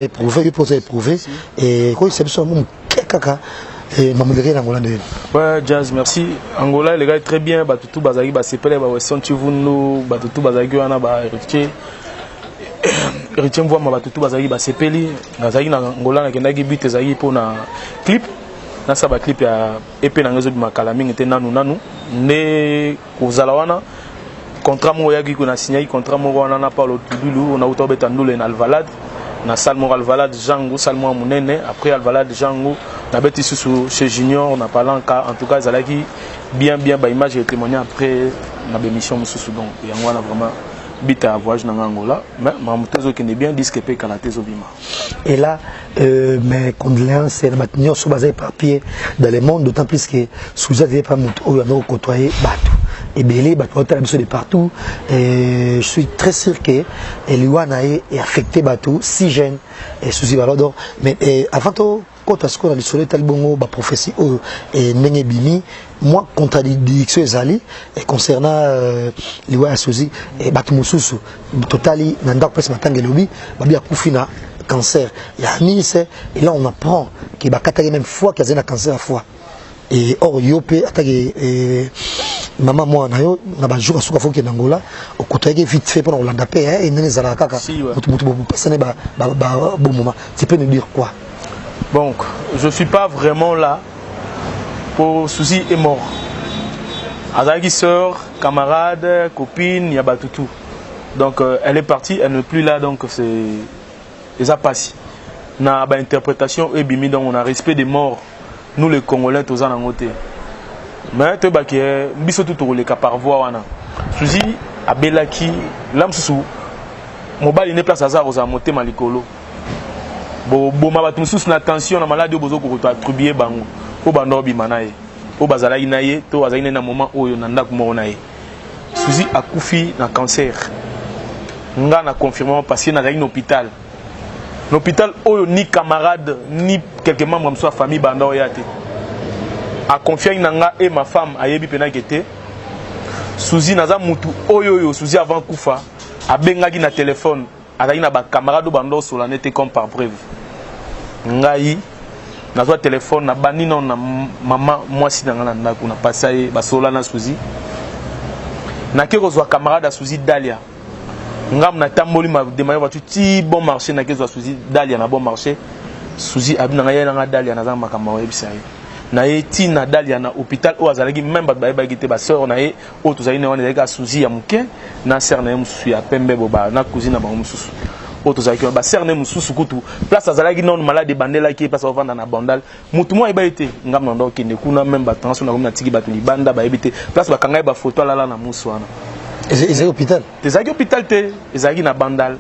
Éprouvé yo mpe oza éprouvé ekoyisa biso yango moke kaka mamoleke na Angola ndenge. Ouais, Jazz, merci. Angola elekaki très bien. Bato tu bazalaki basepele, baweston Chivundu, bato tu bazalaki wana, ba Héritier, Héritier Mvwama, bato tu bazalaki basepeli. Nazalaki na Angola, nakendaki, but ezalaki mpona clip, nasala baclip ya EP na ngai ezobima kala mingi te. Nanu nanu nde kozala wana, contrat moko oyaki, na signaki contrat moko wana na Paulo Tudulu, nauta obeta ndule na Alvalade, na salle moko Alvalade Jango, salle moko monene. Après Alvalade Jango, nabeti susu chez Junior na Palanka. En tout cas, ezalaki bien bien, baimage etémoigné après na bémission mosusu. Donc yango wana vraiment bita ya voyage na nga Angola, mais makambo te ezokende bien, disque mpe ekala te ezobima. Et là, mes condoléances na bato nyonso baza éparpillé dans le monde, d'autant plus que Suza azali pa moto oyo ando kokotoye bato ebele, bato baotala biso de partout. Et je suis très sûr que liwa na ye affecté bato si jeune et Suzy Balodor. Mais avant to kota sikoyo na lisolo etali bongo baprophétie oyo ndenge ebimi, mwa contradiction ezali concernant liwa ya Suzy. Bato mosusu totali na ndako mpesi matanga elobi babi akufi na cancer ya anus, et là on apprend ke bakataki même foie, ke azali na cancer ya foie. Et or yo mpe atake mama mwana na yo na bajour asuka fo okende Angola, okotaki vite fait mpona kolanda mpe ndenge ezalaka kaka motu motu bopesane bomoma. Tu peux nous dire quoi? Donc je suis pas vraiment là pour Suzy est mort, azalaki sœur, camarade, copine ya batutu. Donc elle est partie, elle n'est plus là. Donc c'est eza pasi na bainterprétation oyo ebimi. Donc on a respect des morts, nous les Congolais toza nango te, mais toyebaki biso tu tokoleka par voie wana. Suzy abelaki la mosusu, mobali nde place aza kozala motema likolo, boboma bato mosusu na tension na maladi oyo bozokoka koattribuer bango oyo banda obima na ye, oyo bazalaki na ye to azalaki na ye na moment oyo na ndako moko na ye. Suzy akufi na cancer, nga na confirmement parce que nazalaki na hôpital, na hôpital oyo ni camarade ni quelques membres mosusu ya famille banda oya te. Aconfiaki na nga e ma femme ayebi mpenaki te. Suzy naza mutu oyo oyo Suzy avant kufa abengaki na telefone, azalaki na bacamarade oyo banda osola nete comme par preuve. Ngai nazwa telefone, nabandi nano na mama mwasi na ngai na ndako, napasa ye, basola na Suzy. Nake kozwa camarade ya Suzy Dalia, ngambo natamboli mademaye voiture ti Bon Marché, nake kozwa Suzy Dalia na Bon Marché. Suzy abi na ngai ye nanga Dalia, naza makambo oyebisa ye na ye ntina Dalia na hôpital oyo azalaki. Même bato bayebaki te, basœur na ye oyo tozalaki na wana, ezalaki kaka Suzy ya moke na sœur na ye mosusu ya pembe bo na cousine na bango mosusu oyo tozalaki wana. Basœur na ye mosusu kutu place azalaki nano malade ebandelaki ye, place avanda na Bandal, motu moko ayeba ye te. Ngambo na ndo okende kuna, même batension nakomi, natiki bato libanda, bayebi te place bakanga ye bafoto alala na musu wana. Ezali hôpital? Ezalaki hôpital te, ezalaki na Bandal.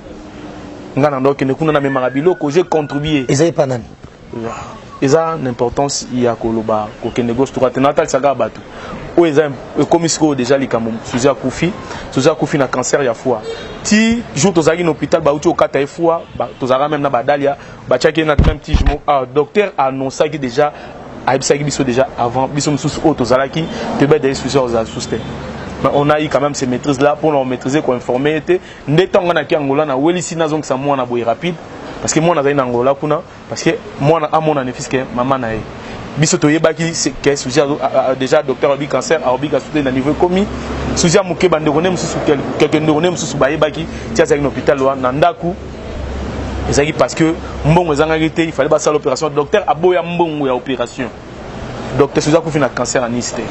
Nga na ndo okende kuna, namemaka biloko, j'ai contribué. Ezali pa nani? Eza na importance ya koloba kokende gauche droite, natalisa kaka bato oyo eza ekomi sikoyo déjà likambo. Suzy akufi, Suzy akufi na cancer ya foie. Ti jour tozalaki na hôpital, bauti kokata ye foie, tozalaka même na badalia, batiaki ye na même tige mo. Ah, docteur annonçaki déjà, ayebisaki biso déjà avant. Biso mosusu oyo tozalaki toyeba déjà Suzy ozala susu te, mais on a eu quand même ces maîtrises là pour maîtriser, koinformer ye te. Nde ntango nga naki Angola, nawelisi nazongisa mwana boye rapide parce que mwana azali na Angola kuna, parce que mwana amona ne fût-ce que mama na ye. Biso toyebaki ke Suzy déjà docteur alobi cancer, aobika su te na niveau ekomi. Suzy ya moke, bandeko nde mosusu, quelque ndeko nde mosusu bayebaki ti azalaki na hôpital wana na ndako. Ezalaki parce que mbongo ezangaki te, il fallait basala opération, docteur aboya mbongo ya opération. Docteur, Suzy akufi na cancer anus te,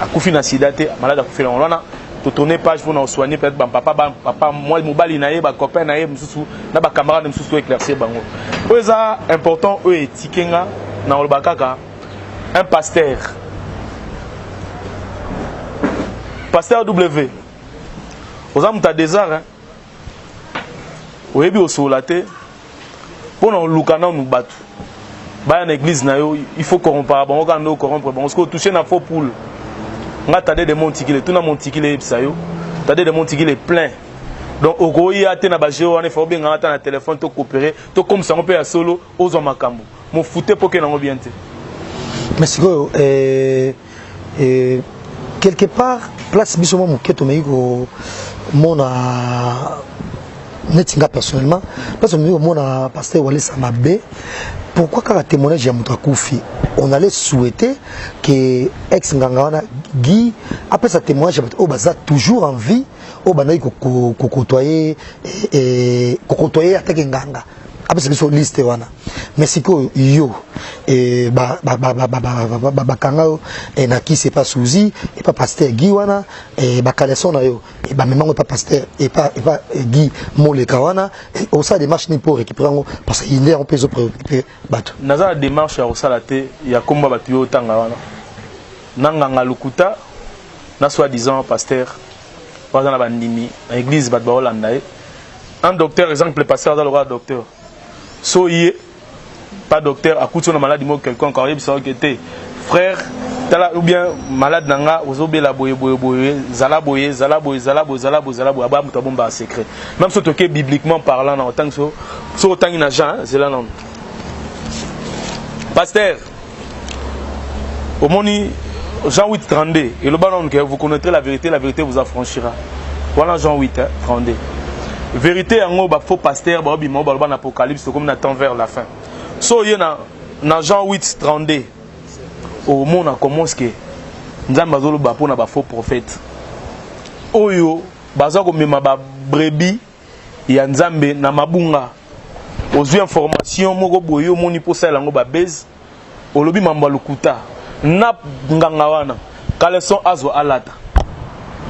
akufi na sida te, malade akufi nango wana. Totourne page mpona kosoigner peut-être bapapa, bapapa mobali na ye, bacopain na ye mosusu na bacamarade mosusu, to éclaircir bango. Oyo eza important, oyo etike nga na koloba kaka un pasteur, pasteur W, oza moto ya désert, oyebi osola te mpona oluka nanu bato baya na église na yo, il faut corrompre bango kaka nde ocorrompre bango. Soki otouche na faux poule, nga Tade de Montikile, tuna Montikile, eyebisa yo Tade de Montikile plein. Donc okoya te na bageo wana, ifa obenganga ata na telefone, tocoopérer, tokomisa yango mpe ya solo, ozwa makambo mofute mpo oke nango bien te. Mais sikoyo quelque part place biso mwa moke tomeki komona. Neti nga personnellement, parce que omona pasteur Walesa mabe, pourquoi kaka témoignage ya moto akufi? On allait souhaiter que ex nganga wana Guy apesa témoignage ya bato oyo baza toujours en vie, oyo bandaki kokotoye, kokotoye atake nganga, apesa biso liste wana. Mais sikoyo yo bakanga yo na kisi epa Suzi, epa pasteur Guy wana, bacaleçon na yo bamemango epa pasteur, epa Guy Moleka wana. Osala démarche nini mpo récupérer yango? Parce que inde yango mpe ezopréoccupe bato. Naza na démarche ya kosala te ya komba bato yo otanga wana, na nganga lokuta, na soi-disant pasteur oyo aza na bandimi na église, bato baolanda ye. Un docteur, exemple, pasteur aza lokola docteur. So ye pas docteur, akuti na maladie moko quelconque, ayebisa oke te: "Frère, tala", ou bien: "Malade na nga, ozobela boye boye boye, zala boye, zala boye, zala boye, zala boye, zala boye." Aba moto abomba secret. Même so toke bibliquement parlant, na otangi, so otangi na Jean, zela nano, pasteur, omoni Jean 8 32, eloba nanu ke vous connaîtrez la vérité, la vérité vous affranchira. Wana Jean 8 32. Vérité yango, bafaux pasteur baobima, oyo baloba na Apocalypse. Tokomi na temps vers la fin. So oye na Jean 8 32, omona comment ce que Nzambe azoloba mpona bafaux prophète oyo baza komema babrebis ya Nzambe na mabunga. Ozwi information moko boye, omoni mpo osalela yango babase, olobi mambo ya lokuta na nganga wana. Caleçon azwa, alata.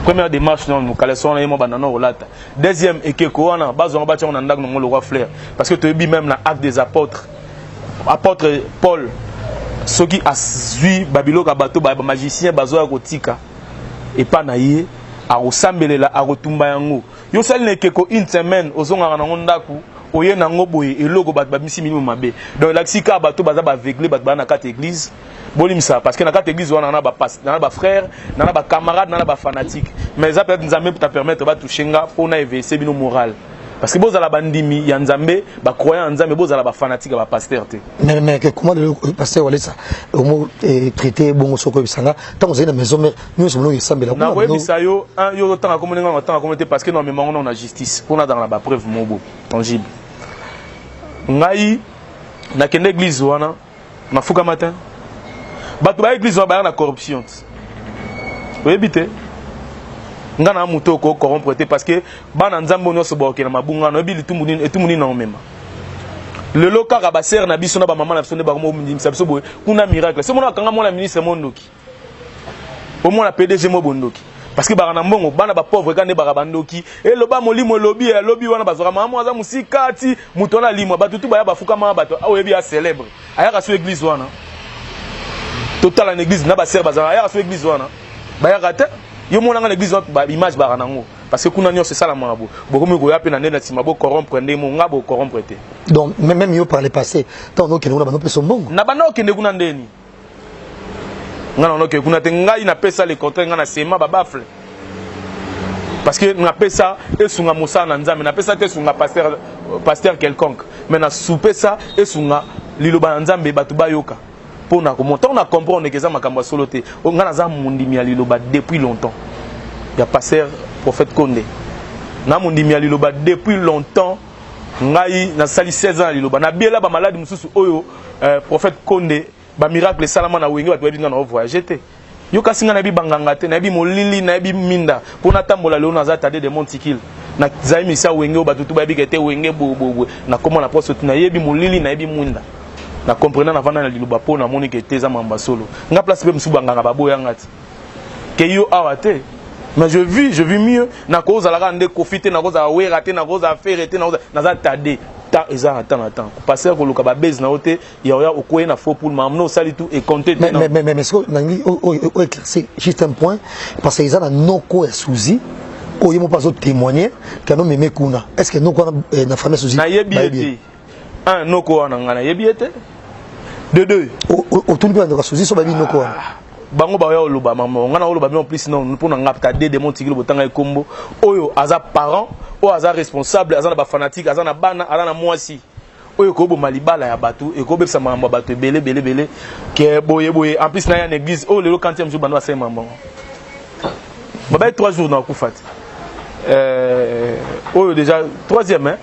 Première démarche nanu, caleçon wana ye mo banda na kolata. Deuxième, ekeko wana bazwanga, batia yango na ndako nango lokwa fleur, parce que toyebi même na Acte des Apôtres, apôtre Paul soki azwi babiloko ya bato bamagicien, bazoya kotika epa na ye, akosambelela, akotumba yango. Yo osali na ekeko une semaine, ozongaka nango ndako, oye nango boye, eloko bato babimisi milimo mabe. Donc elakisi kaka bato baza baaveugle, bato baza na kati église. Bolimisa, parce que na kati église wana na bafrère, na bacamarade, na bafanatique, mais eza peut-être Nzambe ta permettre batouche nga mpona éveiller bino moral, parce que bozala bandimi ya Nzambe, bacroyant ya Nzambe, bozala bafanatique ya bapasteur te. Mais comment le pasteur Walesa omo traité bongo? Soko oyebisanga, ntango ozali na maison mère nyonso, mono esambela? Nakoyebisa yo, yo otanga kombo ndenge otanga kombo te, parce que namemango nano na justice mpo nazala na bapreuve mobo tangible. Ngai nakende église wana, nafukama te. Bato ba église wana baya na corruption te, oyebi te. Nga na moto okocorrompre te, parce que bana Nzambe nyonso bakokende mabunga. Oyebi litumbu nini, etumbu nini na omema lelo? Kaka basere na biso na bamama na biso nde bakomondimisa biso boye kuna miracle. So mona akanga mwana ministre mondoki, omona PDG mo bondoki, parce que baka na mbongo. Bana bapauvre ka nde baka bandoki. Eloba molimo, elobi, alobi wana, bazwaka mama aza mosika ti moto wana alimwa. Bato tu baya bafukama. Bato oyebi ya célèbre ayaka so église wana, totala na église na basere bazalaka, ayaka so église wana, bayaka te. Yo monanga na église wana, baimage baka nango, parce que kuna nyonso esalamaka bo bokomi koya mpe na nde na nsima bocorrompre nde mo nga bocorrompre te. Donc même yo, par le passé, ntango okende kuna, banopesa mbongo? Na banda okende kuna ndeni, nga na okende kuna te. Ngai napesa le contraire, ngai na sema babaffle, parce que napesa esunga mosala na Nzambe, napesa te esunga pasteur, pasteur quelconque, mais nasupesa esunga liloba na Nzambe, bato bayoka mpo na komona. Ntango na comprendre ke eza makambo ya solo te, ngai naza mondimi ya liloba depuis longtemps ya pasteur prophète Konde. Na mondimi ya liloba depuis longtemps. Ngai nasali 16 ans na liloba, nabiela bamaladi mosusu oyo prophète Konde, bamiracle esalama na Wenge. Bato bayebi nga na voyage te. Yo kasi ngai nayebi banganga te, nayebi molili, nayebi minda mpo natambola. Lelo naza Tade de Montikile, nazali misa Wenge oyo bato tu bayebi ke te Wenge boyeboye. Nakóma na poste tu, nayebi molili, nayebi mwinda, na comprena, navanda na liloba mpo namoni ke te eza mamba solo. Nga place mpe mosusu banganga baboyanga ti ke yo awa te, mais je vis mieux. Nakozala kaka nde Kofi te, nakozala Wera te, nakozala Fere te, naza Tade. Ta eza na temps na temps, pasteur koluka babase na yo te, ya oya okoye na faux poule, makambo osali tout ecompte te. Mais sikoyo nangi oéclaircir juste un point, parce que eza na noko ya Suzi oyo ye moko azotémoigner ke anomeme kuna. Est ce que noko wana na famille Suzi? Nayebi ye te. Un, noko wana ngai nayebi ye te. De deux, otuni mpe bandeko ya Suzi so bayebi noko wana? Bango baya oloba mama, nga na oloba bien. En plus non, mpo na nga Tade de Montikili, botanga ekombo oyo aza parent, oyo aza responsable, aza na bafanatique, aza na bana, aza na mwasi, oyo ekoboma libala ya bato, ekobebisa makambo ya bato ebele ebele ebele ke boye boye. En plus naya na église oyo lelo, quantième jour bando basali makambo yango, babai 3 jours na akufa te. Oyo déjà troisième, hein?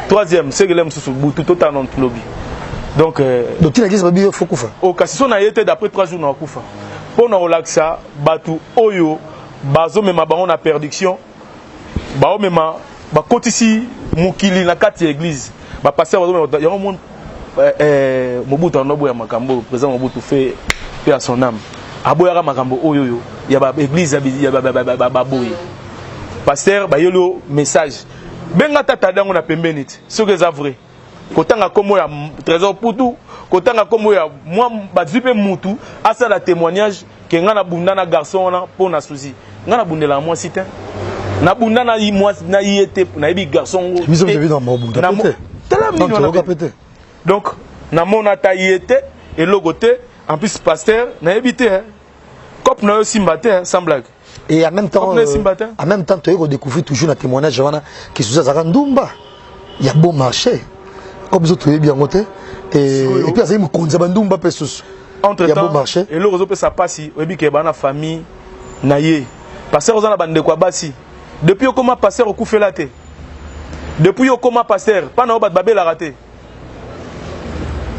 Troisième sekele mosusu butu totala na lobi. Donc Donc tina église babi yo faut kufa. O kasi so na ye te, d'après 3 jours na kokufa, mpo na kolakisa bato oyo bazomema bango na perdition, baomema bakotisi mokili na kati ya église, bapasteur bazomema yango. Mo Mobutu ando aboya makambo oyo. Président Mobutu, fait paix à son âme, aboyaka makambo oyo oyo ya baéglise ya baboye. Pasteur bayeli yo message, benga tata dango na pembeni ti soki eza vrai. Kotanga nkombo ya Trésor Putu, kotanga nkombo ya mwa bazwi mpe mutu asala témoignage ke ngai nabunda na garçon wana mpo na Suzi. Ngai nabundelaka mwasi te, nabunda na mwasi na ye te, nayebi garçon ngo. Biso toyebi na mabunda pe te. Tala nini wana pe te. Donc namona ata ye te, eloko te. En plus pasteur, nayebi te cope na yo simba te, sans blague. Et en même temps, en même temps toyei kodécouvrir toujours na témoignage wana ke Suzi azalaka ndumba ya bon marché, comme biso toyebi yango te. Et puis azali mokonzi ya bandumba mpe susu. Entre ya bon marché. Eloko ezopesa mpasi, oyebi ke bana famille na ye, pasteur, oza na bandeko ya basi. Depuis okoma pasteur, okufela te. Depuis okoma pasteur, mpa na yo bato babelaka te.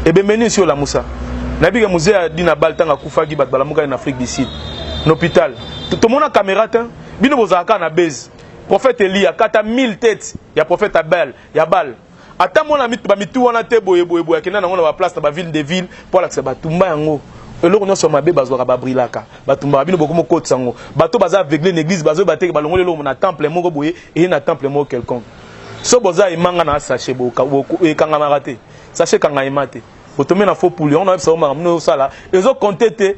Ebembeni esi olamusa. Nayebi ke mzee ya Dina Bal, ntango akufaki, bato balamukaki na Afrique du Sud na hôpital. Tomona caméra te. Bino bozalaka kaka na base. Prophète Eli akata 1000 tête ya prophète Abel ya Bal, ata mona bamitu wana te. Boye boye boye, akenda nango na baplace, na baville de ville, mpo alakisa batumba yango. Eloko nyonso mabe bazwaka, babrilaka, batumbaka. Bino bokomi okotisa yango. Bato baza aveugle na église, bazoyeba te balongoli eloko na temple moko boye, eye na temple moko quelconque. So boza emanga na sachet, ekangamaka te. Sachet ekanga ema te. Botombe na faux poule yango. Nayebisa yo, makambo nini osala ezocompter te.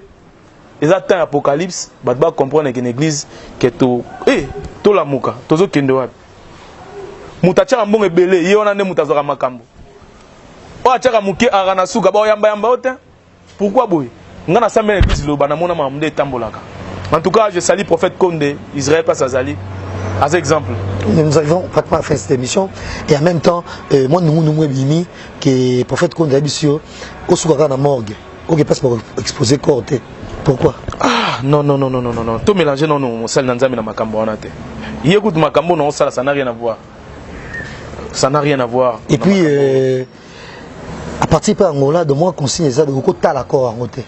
Eza temps ya apocalypse. Bato bacomprendre ke na église ke to tolamuka. Tozokende wapi? Moto atiaka mbongo ebele, ye wana nde moto azwaka makambo. Oyo atiaka moke aka na suka, baoyambayamba yo te. Pourquoi boye? Nga nasambela église, loba namona makambo nde etambolaka. En tout cas, je salue prophète Konde Israël, place azali, aza exemple. Nous arrivons pratiquement à la fin de cette émission et en même temps, moi, nous nous ebimi que prophète Konde ayebisi yo osuka kaka na morgue, oke place exposer corps te. Pourquoi? Ah non, non, non, non, non, non, to mélanger non non mosali na Nzambe na makambo wana te. Ye kutu makambo na osala, ça n'a rien à voir, ça n'a rien à voir. Et puis à partir mpe Angola de moi, consigne eza okotala corps yango te.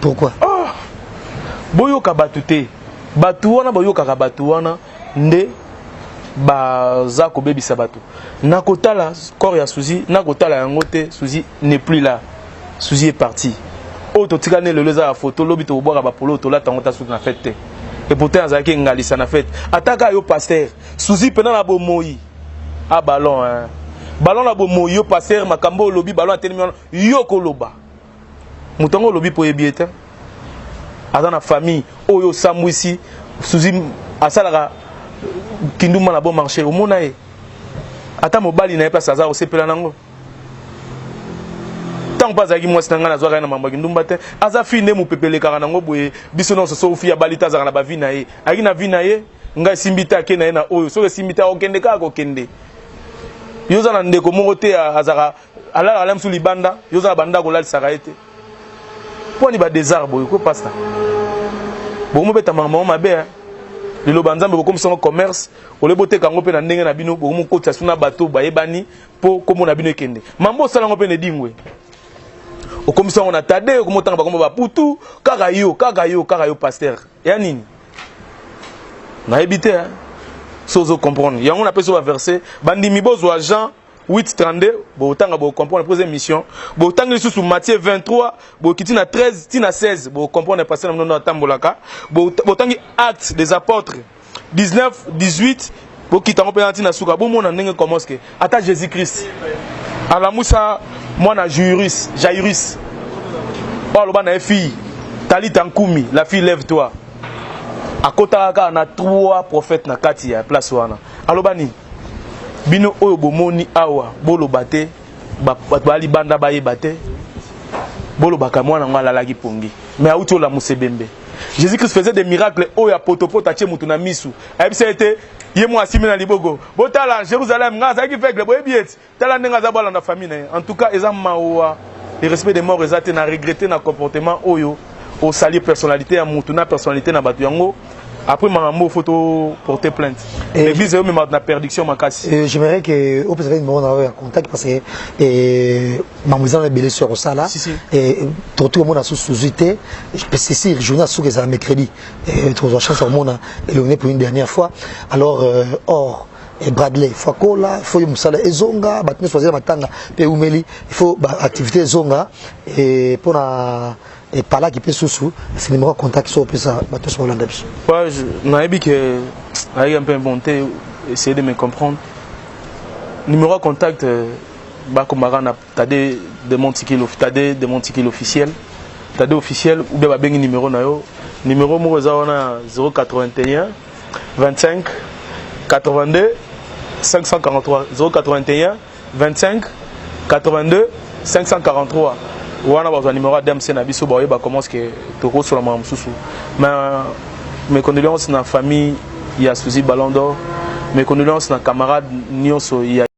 Pourquoi? Oh, boyoka bato te. Bato wana boyokaka, bato wana nde baza kobebisa bato. Nakotala corps ya Suzi, nakotala yango te. Suzi n'est plus là, Suzi est parti. Oyo totikali lelo eza ya foto. Lobi tokobwaka bapolo tolata yango ta suki na fête te. Et pourtant azalaki engalisa na fête. Ataka yo pasteur, Suzi mpena na bomoi a ballon, hein. Ballon na bomoi, yo pasteur, makambo olobi, ballon atelemi wana, yo koloba moto yango olobi mpo oyebi ye te. Aza na famille oyo osambwisi. Suzi asalaka kindumba na bon marché, omona ye. Ata mobali na ye place aza kosepela nango. Ntango mpe azalaki mwasi na ngai, nazwaka ye na mambo ya kindumba te. Aza fille nde mopepe elekaka nango boye. Biso nyonso, so fille abali te, azalaka na bavie na ye. Ayaki na vie na ye, ngai esimbi te, ake na ye na oyo. Soki esimbi te, akokende kaka kokende. Yo oza na ndeko moko te azalaka alalaka la mosusu libanda. Yo oza na bandako, olalisaka ye te. Mpo ani badésart boye ko? Pasteur, bokomobeta makambo mabe. Liloba Nzambe bokomisa yango commerce. Ole boteka yango mpe na ndenge na bino, bokomokotisa so na bato bayebani mpo kombo na bino ekende. Mambo osala yango mpe na edingwe, okomisa yango na tade, okomotanga bakombo baputu. Kaka yo, kaka yo, kaka yo pasteur ya nini? Nayebi te so ozo comprendre yango. Napesi yo baverset. Bandimi, bozwa Jean 8 32, botanga, bocomprendre. Po eza émission, botangi lisusu Matthieu 23, bokiti na 13 ti na 16, bocomprendre pasteur na bino atambolaka. Botangi Acte des Apôtres 19 18, bokita yango mpenza ntina suka, bomona ndenge commence ke ata Jésus Christ alamusa mwana Jairus. Jairus oyo aloba na ye: "Fille, talita nkumi, la fille, lève toi." Akotaka kaka na trois prophètes na kati ya place wana. Aloba nini? Bino oyo bomoni awa, boloba te, bato baya libanda bayeba te. Bolobaka mwana yango alalaki pongi, mais auti olamusa ebembe. Jésus Christ faisait des miracles oyo ya potopoto. Atie mutu na misu, ayebisa ye te, ye mwa asimi na liboko. Botala Jérusalem, ngai azalaki aveugle, boyebi ete tala ndenge aza, bolanda famille na ye. En tout cas, eza mawa. Le respect des morts eza te. Na regretter na comportement oyo osali personnalité ya mutu na personnalité na bato yango. Après makambo, faut to porter plainte. L'église eyomema na perdition makasi. J'aimerais que opesa numéro na yo ya contact, parce que mambo eza na ebele so ya kosala. Si, si. Tokoki komona susu zwi te. C'est sûr, journée suki ezala mercredi, tozwa chance ya komona elongi pour une dernière fois. Alors or et Bradley Fakola, il faut mosala ezonga, bato nyonso bazali matanga mpe eumeli, il faut baactivité ezonga mpona epalaki mpe susu. C'est numéro ya contact so opesa bato nyonso balanda biso. Ouais, nayebi ke nayebi un peu inventé, essayer de me comprendre. Numéro de contact, bakomaka na Tade de Montikil, Tade de Montikil officiel, Tade officiel, ou bien babengi numéro na yo. Numéro moko eza wana, 081 25 82 543, 081 25 82 543. Wana bazwa numéro ya DMC na biso, baoyeba comment ce que tokosola makambo mosusu. Mais mes condoléances na famille ya Suzy Ballon d'Or, mes condoléances na camarade nyonso ya